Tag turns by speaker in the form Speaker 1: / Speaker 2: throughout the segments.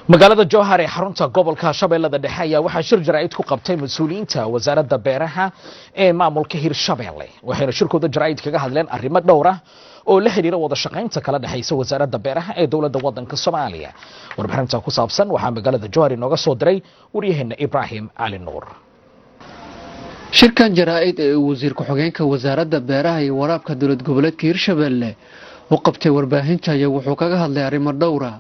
Speaker 1: Magaalada Jowhar ee xarunta gobolka Shabeellada Dhexe ayaa waxaa shir jaraa'id ku qabtay mas-uuliyiinta wasaaradda beeraha ee maamulka Hirshabeelle, waxayna shirkooda jaraa'id kaga hadleen arrimo dhowr ah oo la xidhiira wada shaqaynta kala dhexaysa wasaaradda beeraha ee dowladda waddanka Soomaaliya. Warbixinta ku saabsan waxaa magaalada Jowhar inooga soo diray waryaheena Ibraahim Cali Nuur.
Speaker 2: Shirkan jaraa'id ee uu wasiir ku-xigeenka wasaaradda beeraha iyo waraabka dowlad goboleedka Hirshabeelle u qabtay warbaahinta ayaa wuxuu kaga hadlay arrimo dhowra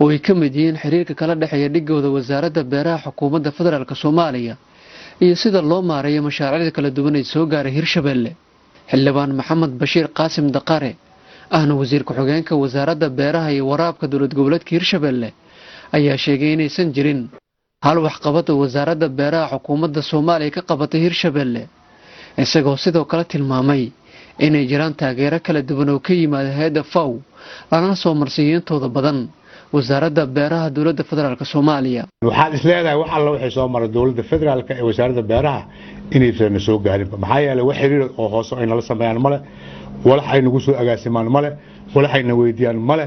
Speaker 2: oo ay ka mid yihiin xiriirka kala dhexeeya dhigooda wasaaradda beeraha xukuumadda federaalka Soomaaliya iyo sida loo maareeyo mashaariicda kala duwan ee soo gaaray Hirshabeelle. Xildhibaan Maxamed Bashiir Qaasim Daqare, ahna wasiir ku-xigeenka wasaaradda beeraha iyo waraabka dowlad goboleedka Hirshabeelle, ayaa sheegay inaysan jirin hal waxqabad oo wasaaradda beeraha xukuumadda Soomaaliya ka qabatay Hirshabeelle, isagoo sidoo kale tilmaamay inay jiraan taageero kala duwan oo ka yimaada hay-adda FAO, lana soo marsiiyo intooda badan wasaaradda beeraha dowladda federaalka Soomaaliya.
Speaker 3: Waxaad is leedahay wax alla waxay soo maray dowladda federaalka ee wasaaradda beeraha inaysan soo gaarinba, maxaa yeelay wax xiriir oo hoose ay nala sameeyaan male, walax ay nagu soo agaasimaan male, walax ayna weydiiyaan male.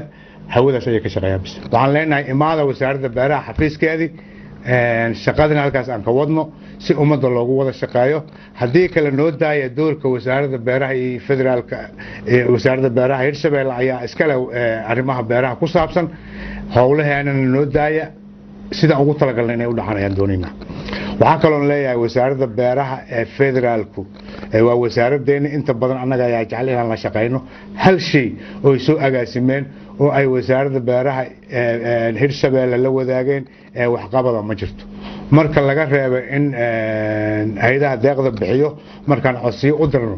Speaker 3: Hawadaas ayay ka shaqeeyaan bis. Waxaan leenahay imaada wasaaradda beeraha xafiiskeedii, shaqadina halkaas aan ka wadno si ummadda loogu wada shaqeeyo. Haddii kale noo daaya doorka wasaaradda beeraha iyo federaalka. Wasaaradda beeraha Hirshabeelle ayaa iskale arrimaha beeraha ku saabsan howlaheenana, noo daaya sidaan ugu talagalnay inay u dhacaan ayaan doonaynaa. Waxaa kaloon leeyahay wasaaradda beeraha ee federaalku waa wasaaraddeena, inta badan annaga ayaa jecel inaan la shaqayno. Hal shay oo ay soo agaasimeen oo ay wasaaradda beeraha Hirshabeelle la wadaageen ee waxqabada ma jirto, marka laga reebo in hay-adaha deeqda bixiyo markaan codsiyo u dirno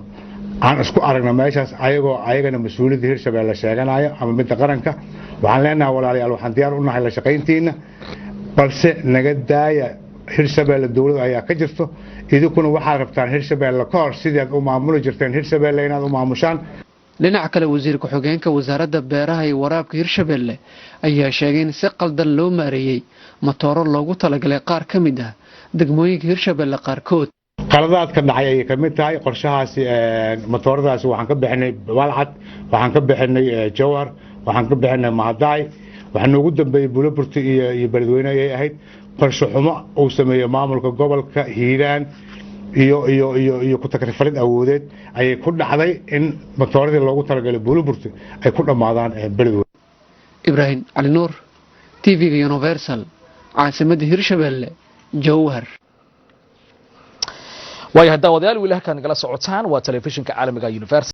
Speaker 3: aan isku aragno meeshaas, ayagoo ayagana mas-uuliyadda Hirshabeelle sheeganaya ama midda qaranka. Waxaan leenahay, walaalayaal, waxaan diyaar u nahay la shaqayntiina, balse naga daaya. Hirshabeelle dowlad ayaa ka jirto, idinkuna waxaad rabtaan Hirshabeelle ka hor sidaad u maamuli jirteen Hirshabeelle inaad u maamushaan.
Speaker 2: Dhinaca kale, wasiir ku-xigeenka wasaaradda beeraha iyo waraabka Hirshabeelle ayaa sheegay in si qaldan loo maareeyey matooro loogu talagalay qaar ka mid ah degmooyinka Hirshabeelle qaarkood.
Speaker 3: Qaladaadka dhacay ayay ka mid tahay qorshahaasi. Matooradaasi waxaan ka bixinay Balcad, waxaan ka bixinay Jowhar, waxaan ka bixinay Mahadaay, waxaa noogu dambeeyey Buloburti iyo Beledweyne ayay ahayd. Qorshe xumo uu sameeyey maamulka gobolka Hiiraan iyo ku takrifalid awoodeed ayay ku dhacday in matooradii loogu talagalay Buloburti ay ku dhammaadaan Beledweyne.
Speaker 2: Ibraahim Cali Nuur, TV-ga Universal, caasimadda Hirshabeelle, Jowhar.
Speaker 1: Waayahay daawadayaal, weli halkaan nagala socotaan waa telefishinka caalamiga Universal.